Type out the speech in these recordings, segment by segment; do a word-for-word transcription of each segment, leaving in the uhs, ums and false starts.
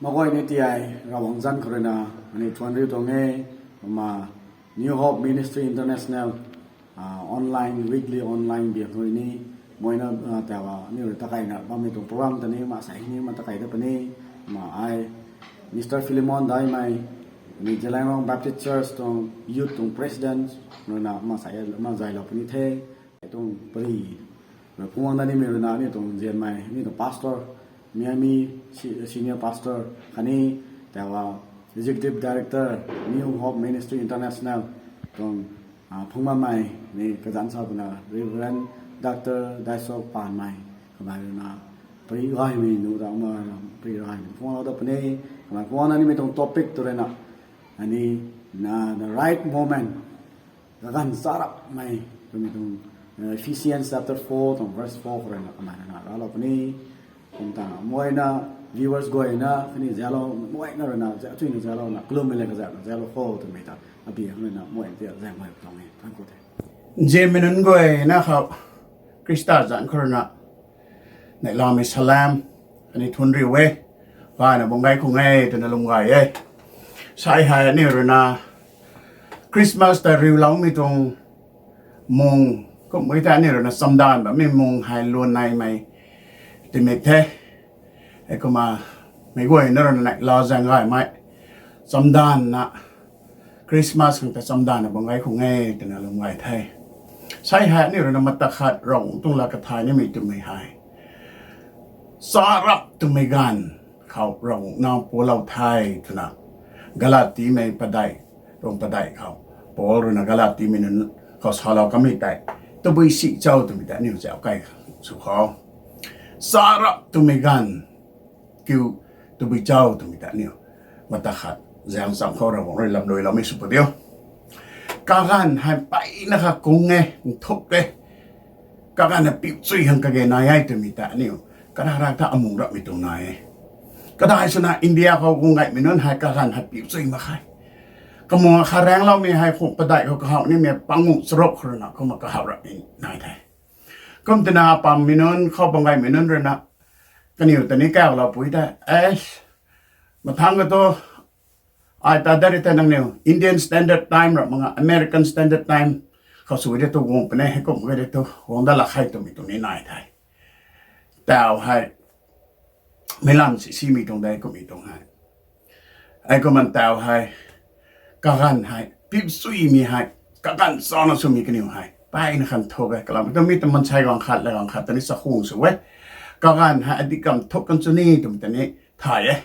Mak guay ni tiai Ravguangc zanc khou ruina, ani thuanc riu tuang e, ma New Hope Ministry International, online, weekly online biak thui ni, moina, taw, aniu rui takaina bammei tuang program ta ni, ma sei ni, ma takai da puni, ma ai, Mister Philemon Daimei, ni Zeliangrong Baptist Church tuang youth tuang president, ruina ma sei, ma zaylou puni the, tuang pari, phungwang da nimei ruina, ni tuang zianmei, ni tuang pastor, Miami, senior pastor, khatni, taw, executive director, New Hope Ministry International, tuang, phungbammei, ni kazanc sa puna, Reverend Doctor Daisok Panmei, kamei ruina, pari gaymei nu ta ma, pari gaymei phungwang da puni, kamei phungwang da nimei tuang topic tu ruina, ani, na, the right moment, kaganv charapmei, twmei tuang, Ephesians chapter four tuang verse four khou ruina kamei ruina raclou puni, kum ta, moina, viewers guayna, khatni zalou, moina ruina, zatuina zalouna, kalummei le kazatna zalou kho twmei ta, abi khang ruina, moina tia zaengmei tuang e, thank you the. Nzianmei nunc guayna khou, Khrista zanc khou ruina, neihlamei salam, ani thuanc riu e, gayna bam gay khang e, twna lwm gay e. Sai hei aniu ruina, Christmas ta riuloumei tuang mung, kummei ta aniu ruina chamdanv bammei mung hei luan naimei, timik the. Heikumna, meic guayna ruina neihla zaeng gaymei, chamdanvna, Christmas khang ta chamdanvna bam gay khang e, twna lwm gay the. Sai hei aniu ruina mata khat Ravguangc tuang lat kathay nimei twmei hei, charap twmei ganv khou Ravguangc nac pulou the, twna, Galatimei padeih, tuang padeih khou, Paul ruina Galatimei nunc khou salou kamei tei, tabui si cho twmei tei aniu zauc kay sw khou, charap twmei ganv kiu tabui cho twmei tei aniu mata khat zaeng cham khou Ravguangc rui lamluiloumei sw pu diu. Kaganv hei mpeyna kha kung e, nthuk e. Kaganv hei piuchui khang kage nai e twmei tei aniu kara rak ta amung rapmei tuang nai e. Kadai swna India khou guang gaymei nunc hei kaganv hei piuchui mak khe. Kamung kha raengloumei hei khou padeih khou kahaw nimei pangu charuk khou ruina kumna kahaw rapmei nai the. Kum twna pammei nunc khou bam gaymei nunc ruina, kaniw ta ni kawlou pui tei, e, mathangc ka thu, ai ta dat ri tei nangniw Indian Standard Time ra mak nga American Standard Time khou sw de tu guang puni, heikum kage de tu guang dat lak khe twmei tuang ni nai the. Taw hei, meic lam si simei tuang de kummei tuang hei, heikumna taw hei, kaganv hei piuchuimei hei, kaganv chana swmei kaniw hei mpeyna kha nthuk e. Kalam tu mi ta maansei gaanv khat la gaanv khat ta ni chakhwang sw e. Kaganv hei adih kam thuk kan chu ni twmei ta ni thay e.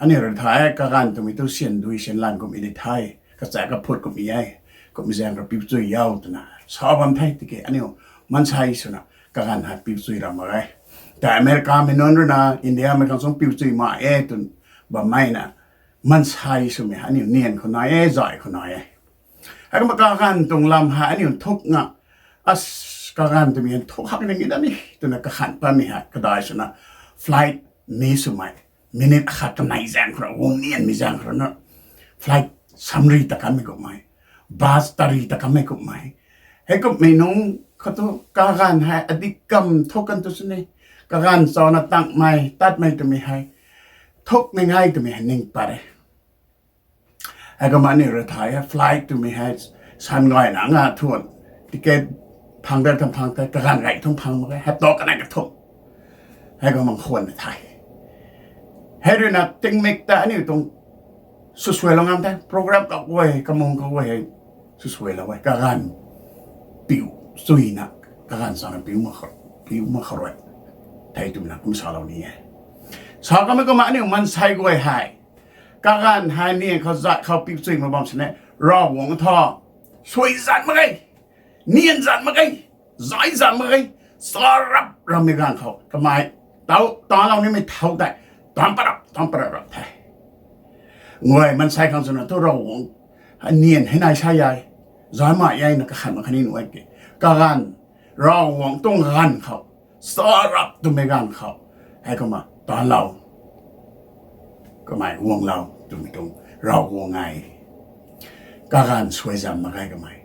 Aniu rui thay e, kaganv twmei tu syan dui syan lan kummei ni the, kacha kaphut kummei e, kummei zaeng rui piuchui o twna sa bam the. Tiki aniu maansei swna kaganv hei piuchui ra mak e. Tei Americamei nunc ruina Indiamei khang sung piuchui mak e tw bammei na, maansei swmei aniu nian khou nai e, zay khou nai e. Heikumna kaganv tuang lam hei aniu nthuk nga, kaganv twmei nthuk hak ni ni da ni twna kakhan patmei hei kadai swna, flight miss swmei, minute akhat kanei zaeng khou rui guang nianmei zaeng khou rui na, flight samri ta kanmei kummei, bus tari ta kanmei kummei, heikummei nunc khou tu kaganv hei adih kam thuk kan tu sini, kaganv chana tangmei tatmei twmei hei thukmei ngai twmei hei ning pat e. Heikumna aniu rui thay e, flight twmei hei san gayna nga thuan, ticket phang dat thang phang tei kaganv gay thung phang mak e, hei tu kanei kathumh, heikumna khwan the. Hei ruina tingmik ta aniu tuang swsuailou ngam the, program kaguay kamung kaguay hei swsuailou e, kaganv piuchuina, kaganv chana piu mak khou, piu mak khou rui thei twmei na kum salou ni e. Sa kamei kumna aniu maansei guay hei kaganv hei nian khou zat khou piuchui mak bam sini, Ravguangc thu suai zat mak e, nian zat mak e, zay zat mak e. Charap rammei ganv khou kamei taw talou nimei thau tei taanc pat rap, taanc pat rap rap the. Nguay maansei khang swna thu Ravguangc nian hei nai sa e, zay mai e na kakhan mak khatni nuh e ki, kaganv, Ravguangc tuang ganv khou, charap twmei ganv khou, heikumna taanlou, kamei guanglou twmei tuang Ravguangc e. Kaganv suai zam mak ge kamei,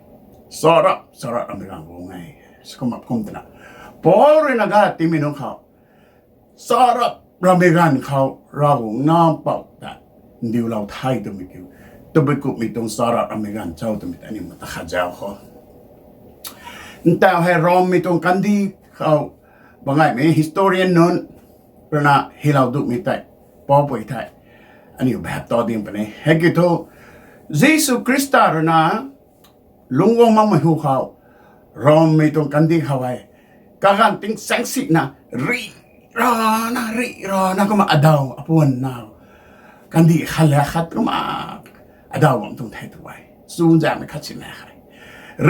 charap charap rammei ganv guang e. Kumna kum twna Paul ruina Galatimei nunc khou charap rammei ganv khou Ravguangc nac mpouh ta ndiulou the twmei kiu, tabui kumhmei tuang charap rammei ganv cho twmei ta aniu mata khat zauc khou ntaw hei Rommei tuang kandih khou bangaimei historian nunc ruina hylou dumei tei poupui the. Aniu bhap ta ding puni hei kiu thu, Jisu Khrista ruina lungc guang makmei hu khou Rommei tuang kandih khou hei kaganv tingsaeng sina rih rana rih rana kumna adaw apuan na kandih khat le khat kumna adaw bam tuang the tu e. Chuzaenghmei khat sina hei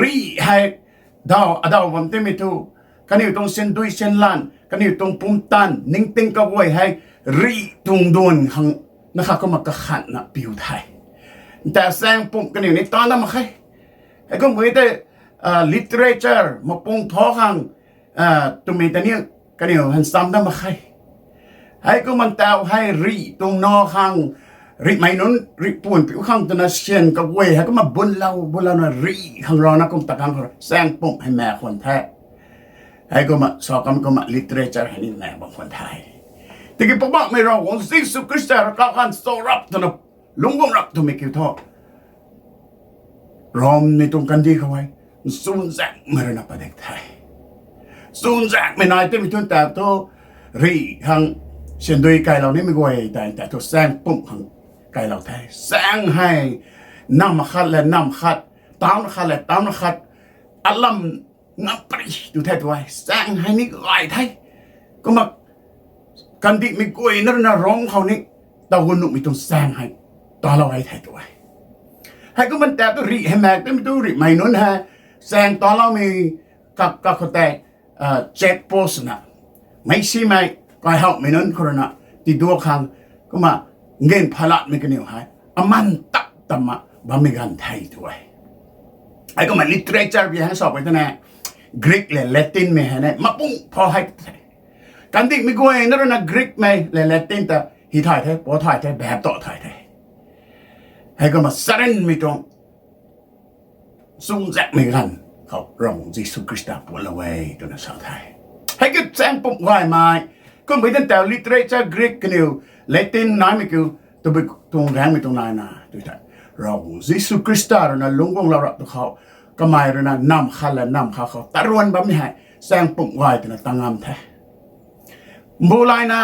rih hei daw adaw bam timei thu kaniw tuang sindui sinlan, kaniw tuang pumtan ningting kaguay hei rih tuang duan khang na kha kumna kakhanna piu the. Ntaw saeng pumh kaniw ni tan dat mak khe. Heikum e tei literature mapung tho khang twmei ta ni kaniw han cham dat mak khe. Heikumna ntaw hei rih tuang nac khang rihmei nunc rih puan piu khang twna syan kaguay hei kumna bunlou bunlouna rih khang rana kum ta khang khou saeng pumh hei maek khwan the. Heikumna sa kam kumna literature hei ni maek bam khwan the. Tiki Poubauhmei Ravguangc Jisu Khrista rui kaganv charap twna lungc guang rap twmei kiu thu Rommei tuang kandih khou hei chuzaenghmei ruina padik the. Chuzaenghmei nai timei thu ntaw thu rih khang sindui kailou nimei guay tei ntaw thu saeng pumh khang kailou the. Saeng hei nam khat le nam khat, town khat le town khat, alam ngam pari tu the tu e. Saeng hei ni gay the. Kumna kandihmei guayna ruina Rom khou ni taw gu nuhmei tuang saeng hei talou e the tu e. Heikumna ntaw thu rih hei maek timei thu rihmei nunc hei saeng taloumei kak kak khou tei check post na meic simei kaihouhmei nunc khou ruina tiduak khang kumna ngin phalatmei kaniw hei aman tak tamna bammei ganv the tu e. Heikumna literature bi hang sa pui tana Greek le Latinmei hei ni mapung pha hei the. Kandihmei guayna ruina Greekmei le Latin ta hi thay the, pou thay the, bap ta thay the. Heikumna sarenmei tuang chuzaenghmei ganv khou Ravguangc Jisu Khrista puatlou e twna sa the. Hei ki saeng pumh gaymei kummei tan taw literature Greek kaniw Latin naimei kiu tabui tuang gaengmei tuang naina tu the. Ravguangc Jisu Khrista ruina lungc guanglou rap tu khou kamei ruina nam khat le nam khat khou taruan bammei hei saeng pumh gay twna tang ngam the. Mbu layna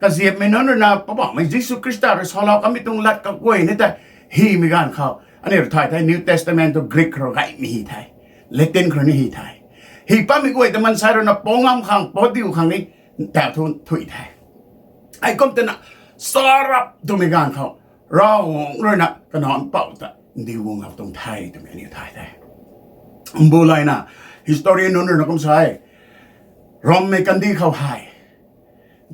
kaziapmei nunc ruina Poubauhmei Jisu Khrista rui salou kamei tuang lat kaguay ni tei hymei ganv khou aniu rui thay the. New Testament tu Greek khou rui gaymei hy the, Latin khou rui ni hy the. Hy patmei guay ta maansei ruina pou ngam khang pou diu khang ni ntaw thu thuy the. Heikum twna charap twmei ganv khou Ravguangc ruina Kanac Mpouh ta ndiu guanglou tuang the twmei aniu thay the. Mbu layna historian nunc ruina kum sa e, Rommei kandih khou hei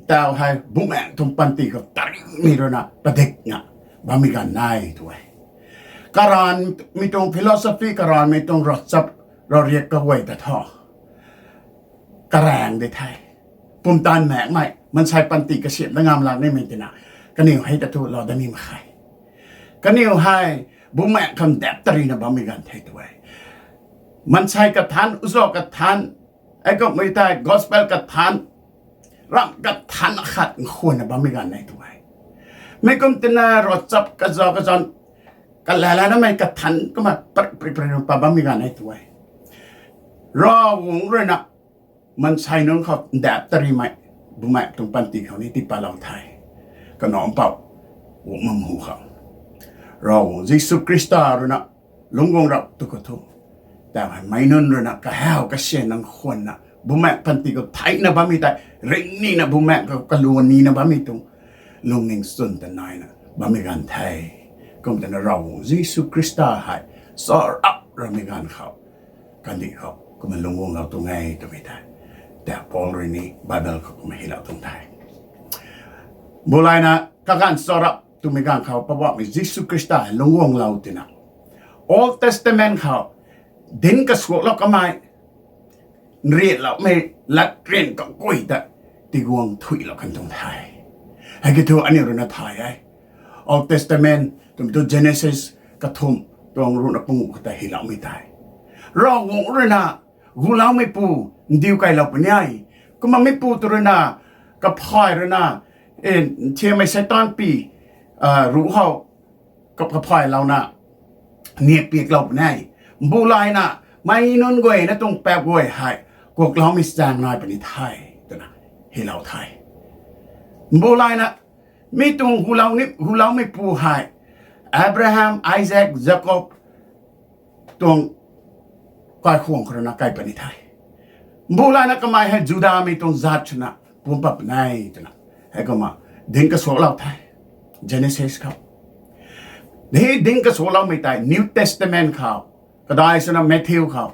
ntaw hei bumaengc tuang panty khou tarimei ruina padikna bammei ganv nai tu e. Karanvmei tuang philosophy, karanvmei tuang ravchap, ravriak kaguay ta thu karaeng de the. Pumtan maekmei maansei panty kasiamh da ngam lak nimei tina kaniw hei ta thu lou da ni mak khe. Kaniw hei bumaengc khang dap tarina bammei ganv the tu e. Maansei kathanc, uzau kathanc, heikumhmei tei gospel kathanc, ramh kathanc akhat nkhwanna bammei ganv e tu e. Mei kum tina ravchap kazau kazan kalalanamei kathanc kumna pat pri pri pa bammei ganv e tu e. Ravguangc ruina maansei nunc khou dap tarimei bumaengc tuang panty khou ni tipatlou the. Kanac Mpouh guang makmei hu khou Ravguangc Jisu Khrista ruina lungc guang rap tu khou thu ntaw hei meic nunc ruina kahaw kasian nang khwanna bumaengc panty khou theihna bammei tei ringnina bumaengc khou kaluan nina bammei tuang lungning chwn ta naina bammei ganv the. Kum twna Ravguangc Jisu Khrista hei charap rammei ganv khou kandih khou kumna lungc guanglou tuang e twmei tei ta Paul rui ni Bible khou kumna hylou tuang the. Mbu layna kaganv charap twmei ganv khou Poubauhmei Jisu Khrista hei lungc guanglou tina Old Testament khou dinc kasuaklou kamei nrianloumei latryan kaguay ta tiguang thuilou kan tuang the. Hei ki thu aniu ruina thay e. Old Testament twmei thu Genesis kathumh tuang ruhna panguh khou ta hyloumei tei Ravguangc ruina guloumeipu ndiu kailou puni e. Kumna mipu tu ruina kaphay ruina thiammei Seitaan pi ruc khou kapkaphay louna niak piaklou puni e. Mbu layna mei nunc guayna tuang paap guay hei kuakloumei chaeng nai puni the twna hylou the. Mbu layna mi tuang guloumeipu hei Abraham, Isaac, Jakob tuang kaikhwang khou rui na kai puni the. Mbu layna kamei hei Judamei tuang zaat swna pumc pat puni e twna heikumna dinc kasuaklou the. Genesis khou, dinc kasuakloumei tei New Testament khou kadai swna Matthew khou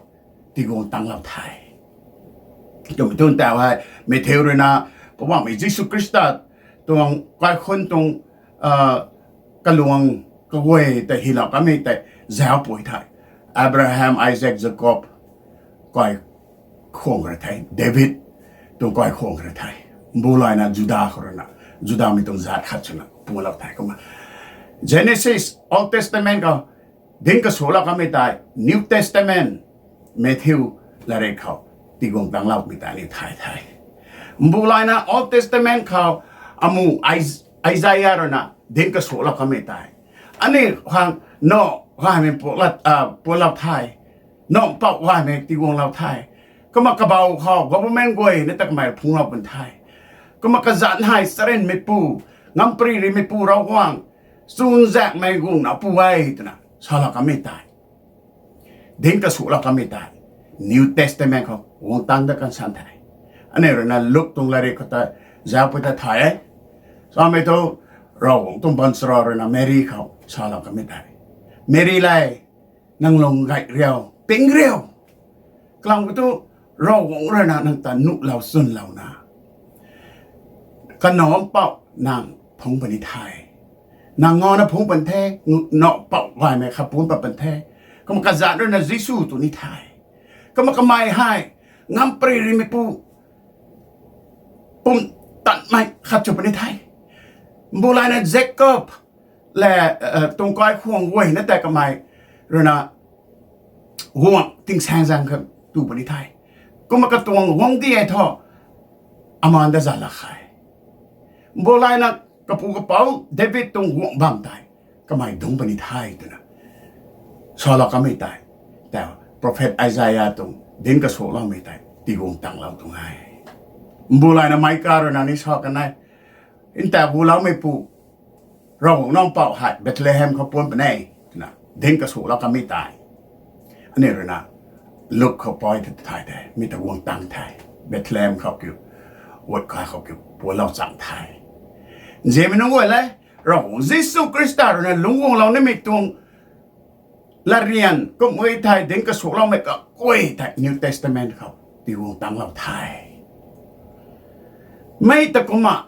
tiguang tanglou the. Twmei tuang tau hei Matthew rui na Poubauhmei Jisu Khrista tuang kaikhunc tuang kaluang kaguay tei hylou kamei tei zauc pui the. Abraham, Isaac, Jakob kaikhwang khou rui the, David tuang kaikhwang khou rui the. Mbu layna Juda khou rui na Judamei tuang zaat khat swna pumclou the. Kumna Genesis, Old Testament khou dinc kasuaklou kamei tei New Testament, Matthew latrik khou tiguang tangloumei tei aniu thay the. Mbu layna Old Testament khou amu Is- Isaiah rui na dinc kasuaklou kamei tei aniu khang na gaymei puaklou the, na mpouh gaymei tiguanglou the. Kumna kabau khou government guayna ta kamei phungclou pun the. Kumna kazanc hei charynmeipu, ngampri rimeipu Ravguangc, chuzaenghmei guangna pu e twna salou kamei tei dinc kasuaklou kamei tei New Testament khou guang tang dat kan san the. Aniu rui na Luk tuang latrik khou ta zauc pui ta thay e. Samei thu Ravguangc tuang baanchara rui na Meri khou salou kamei tei, Meri le, nang lung gay riu, ping riu. Kalam kiu thu Ravguangc rui na nang ta nuhlou chwnlouna kanac mpouh nang phungc puni the. Nang ngana phungc pun the, na mpouh gaymei khat phungc pat pun the. Kumna kazanc rui na Jisu tw ni the. Kumna kamei hei ngampri rimeipu pumtan mei khat sw puni the. Mbu layna Jakob le tuang kaikhwang guayna tei kamei rui na guangc tingsaengzaeng khat tu puni the. Kumna katuang guangcdic e thu amaan dat zan lak khe. Mbu layna kapu kapouc David tuang guangc bam tei kamei dungc puni the twna salou kamei tei, ta prophet Isaiah tuang dinc kasuakloumei tei tiguang tanglou tuang e. Mbu layna Mika rui na ni sa kan e, nta guloumeipu Ravguangc na mpouh hei Bethlehem khou puanc puni e twna dinc kasuaklou kamei tei aniu rui na Luk khou pui ta thay the, mi ta guang tang the. Bethlehem khou kiu, wat kai khou kiu puanclou chang the. Nzianmei nunc guay le, Ravguangc Jisu Khrista rui na lungc guanglou nimei tuang latryan kumhmei thei dinc kasuakloumei kaguay thei New Testament khou tiguang tanglou the. Mi ta kumna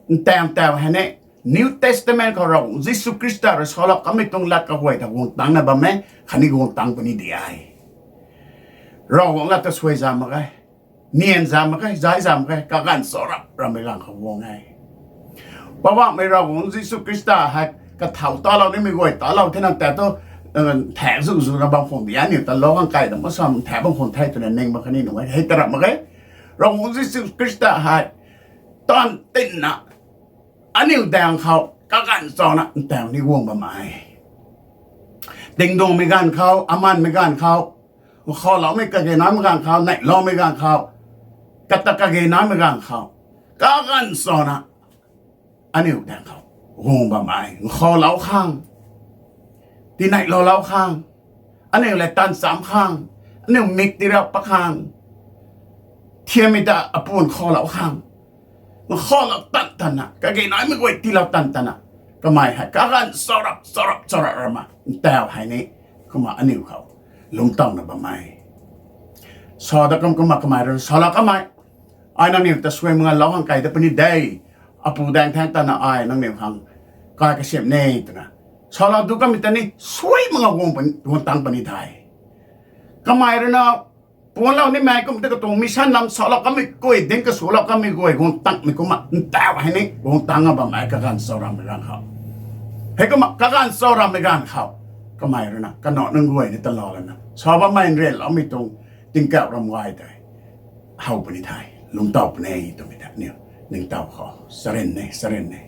ntaw ntaw hei ni New Testament khou Ravguangc Jisu Khrista rui salou kamei tuang lat kaguay ta guang tangna bam e, khatni guang tang puni di e. Ravguangc lat ta suai zam mak ge, nian zam mak ge, zai zam mak ge, kaganv charap rammei ganv khou guang e. Poubauhmei Ravguangc Jisu Khrista hei kathau talou nimei guay talou thena ta thu, nthaekc zu zu na bam khwan di aniu ta lou khang kai ta masam nthaekc bam khwan the twna ning mak khatni nuh e, hei tarap mak ge. Ravguangc Jisu Khrista hei taanv tinna aniu daeng khou kaganv chana ntaw ni guang bam e. Tingduangmei ganv khou, amanmei ganv khou, nkhouloumei kage naimei ganv khou, neihloumei ganv khou, kata kage naimei ganv khou, kaganv chana aniu daeng khou guang bam e. Nkhoulou khang, tineihlou lou khang, aniu lev taanv cham khang, aniu mik tirap pat khang, thiammei ta apuan khoulou khang, nkhoulou tan tanna, kage naimei guay tiilou tan tanna, kamei hei kaganv charap charap charap rama ntaw hei ni, kumna aniu khou lungtawna bam e. Sa da kum kumna kamei rui salou kamei, ai nangniw ta suai mak ngalou khang kai da puni de, apu daeng thaeng tanna ai nangniw khang kai kasiam ne twna salou du kamei ta ni suai mak nga guang pan- guang tang puni de. Kamei rui na puanclou nimei kum tei katuang mission lam salou kamei guay, dinc kasuaklou kamei guay guang tangmei kumna ntaw hei ni guang tang nga bam e kaganv charammei ganv khou. Heikumna kaganv charammei ganv khou kamei rui na kanac nunc guay ni ta lou lana sa bammei nrianloumei tuang tingkauh ram gay tei how puni the, lungtaw puni twmei ta aniu Ningtow khou charyn e, charyn e.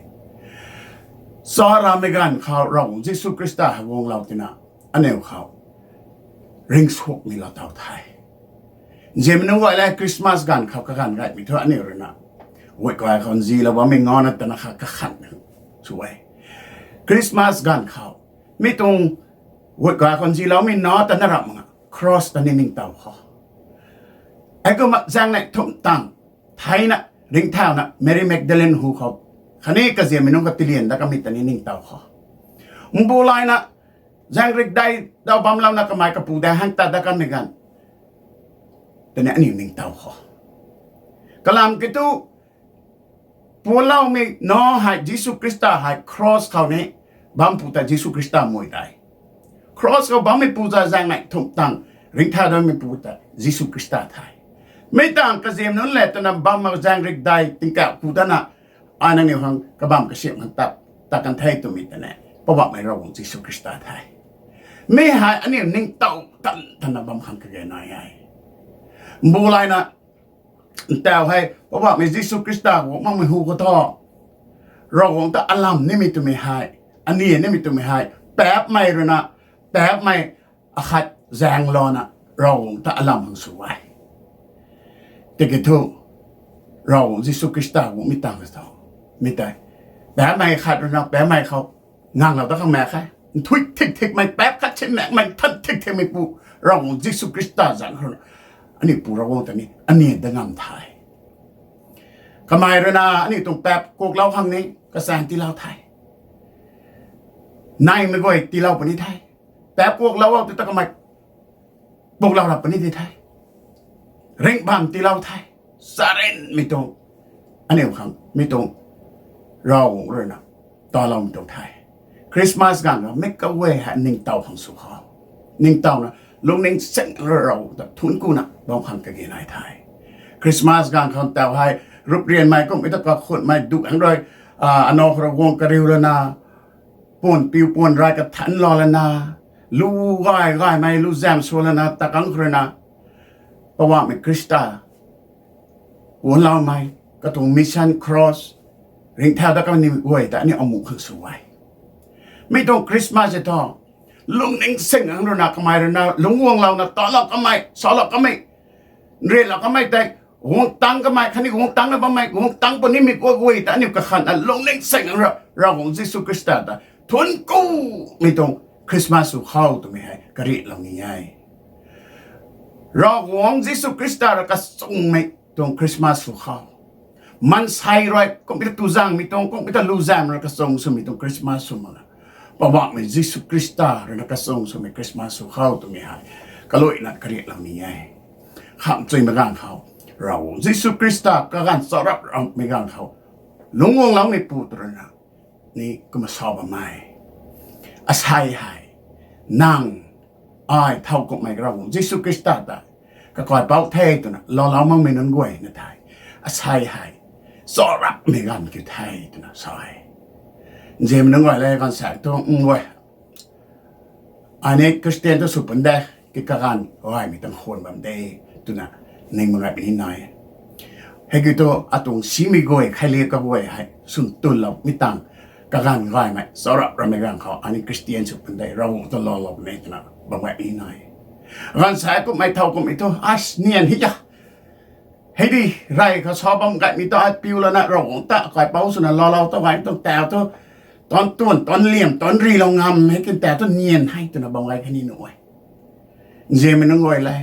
Charamei ganv khou Ravguangc Jisu Khrista hei guanglou tina aniu khou ringsuakmei lou taw the. Nzianmei nunc guay le, Christmas ganv khou kaganv gaymei thu aniu rui na guay kai khou nzilou bammei ngana tana kha kakhan sw e. Christmas ganv khou mi tuang guay kai khou nziloumei na tana ramh mak nga, cross ta ni ningtow khou. Heikumna zaeng neih thumh tang theina ringcthauna Mary Magdalene hu khou khatni kaziammei nunc khou tilian dat kamei ta ni ningtow khou. Mbu layna zaeng rikdai daw bamlouna kamei kapu dei hang tat dat kamei ganv ta ni aniu ningtow khou. Kalam kiu thu, puanloumei na hei Jisu Khrista hei cross khou ni bam pu ta Jisu Khrista mui tei. Cross khou bammeipu ta zaeng neih thumh tang ringcthau datmeipu ta Jisu Khrista the. Mi tang kaziam nunc le twna bam mak zaeng rikdai tingkauh ku dana, ai nangniw khang kabamv kasiamh khang tat, tat kan the twmei ta ni Poubauhmei Ravguangc Jisu Khrista the. Mi hei aniu ningtow tan tana bam khang kage nai e. Mbu layna ntaw hei Poubauhmei Jisu Khrista guang makmei hu khou thu, Ravguangc ta alam nimei twmei hei, aniw nimei twmei hei, paapcmei rui na, paapcmei akhat zaenglouna Ravguangc ta alam hang sw e. Tiki thu, Ravguangc Jisu Khrista guangmei tang tho, mi tei, paapcmei khat rui na paapcmei khou nganglou dat khang mak khe. Nthuih thik thikmei, paapc khat sinmei, nthan thik thikmeipu Ravguangc Jisu Khrista zanc khou rui na aniu Pu Ravguangc ta ni aniw dat ngam the. Kamei rui na aniu tuang paapc kuaklou khang ni kachaeng tiilou the. Naimei guay tiilou puni the. Paapc kuaklou o tw ta kamei kuaklou rap puni di the. Ringh bam tiilou the. Charynmei tuang, aniu khang mi tuang Ravguangc rui na taloumei tuang the. Christmas ganv khou mi kaguay hei ningtow khang sw khou, ningtowna lungning seng rui Ravguangc ta thuanckuna bam khang kage nai the. Christmas ganv khou ntaw hei ruprianmei kummei ta kakhunmei duang rui, a, anow khou rui guang kariu lana, puan piu puan rai kathanc lou lana, lu gay gaymei lu zaem sw lana, takang khou rui na Poubauhmei Khrista puanloumei, katuang mission cross ringcthau dat kamei guay ta aniu amuh khang sw e. Mi tuang Christmas e thu, lungning seng ang rui na kamei rui na lungc guanglouna talou kamei, salou kamei, nrianlou kamei tei, guang tangc kamei khatni guang tangcna bammei, guang tangc punimei guay guay ta aniu kakhatna lungning seng ang rui Ravguangc Jisu Khrista ta thuanckumei tuang Christmas sw khou twmei hei kariatlou ni e. Ravguangc Jisu Khrista rui kachungmei tuang Christmas sw khou, maansei rui kummei ta tu zaengmei tuang, kummei ta lu zaeng rui kachung swmei tuang Christmas sw mak na, Poubauhmei Jisu Khrista rui na kachung swmei Christmas sw khou twmei hei kaluaina kariatlou ni e. Kham chuimei ganv khou, Ravguangc Jisu Khrista kaganv charap rammei ganv khou, lungc guangloumeipu tw rui na ni kumna sa bam e. Asei hei, nang, ai thowkumhmei Ravguangc Jisu Khrista ta kakaipouc the twna loulou makmei nunc guay na thei, asei hei charapmei ganv kiu the twna sa e. Nzianmei nunc guay le, gaanvsaekc thu, nguay, ai ni Christian thu sw pun de, ki kaganv gaymei tang khwan bam de, twna ning mak gaymei ni nai. Heikiu thu atuang simei guay, kheiliak kaguay hei swn tunloumei tang, kaganv gaymei charap rammei ganv khou ai ni Christian sw pun de, Ravguangc ta loulou pun e twna bam gaymei ni nai. Gaanvsaekc kummei thowkumhmei thu, as nian hei a, hei di, rey khou sa bam gaymei ta ai piu lana Ravguangc ta kaipouc swna loulou ta gay tuang tau thu, tan tuan, tan liam, tan rilou ngam hei kin tau thu nian hei twna bam gay khatni nuh e. Nzianmei nunc guay le,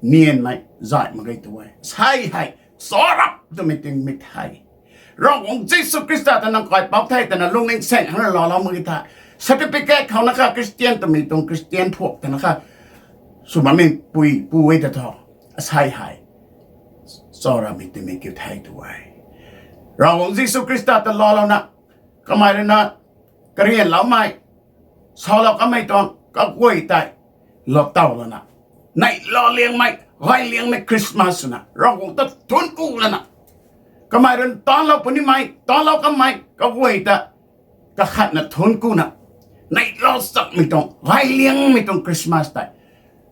nianmei zay mak ge tu e. Asei hei charap twmei tingmik the. Ravguangc Jisu Khrista ta nang kaipouc the twna lungning seng ang rui loulou mak ge tha, certificate khou na kha Christian twmei tuang Christian phuak twna kha sw bammei pui pu e ta thu, asei hei charamei twmei kiu the tu e. Ravguangc Jisu Khrista ta loulouna, kamei rui na karianloumei, salou kamei tuang kaguay tei lou tow lana, neihla liangmei, gay liangmei Christmas swna Ravguangc ta thuancku lana, kamei rui na tanlou punimei, tanlou kamei kaguay ta kakhatna thuanckuna, neihla chakmei tuang, gay liangmei tuang Christmas tei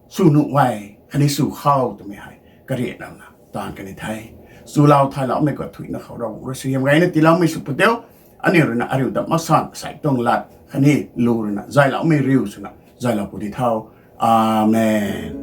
sw nuh e, khatni sw khou twmei hei kariatlana taanv kan ni the. Chulou thayloumei khou thuina khou Ravguangc rui suaihiam gayna tiiloumei sw pu tio. Aniu ruina ariu dam masan sai tuang lat khatni lu ruina zayloumei riu swna zaylou pu di tho. Amen.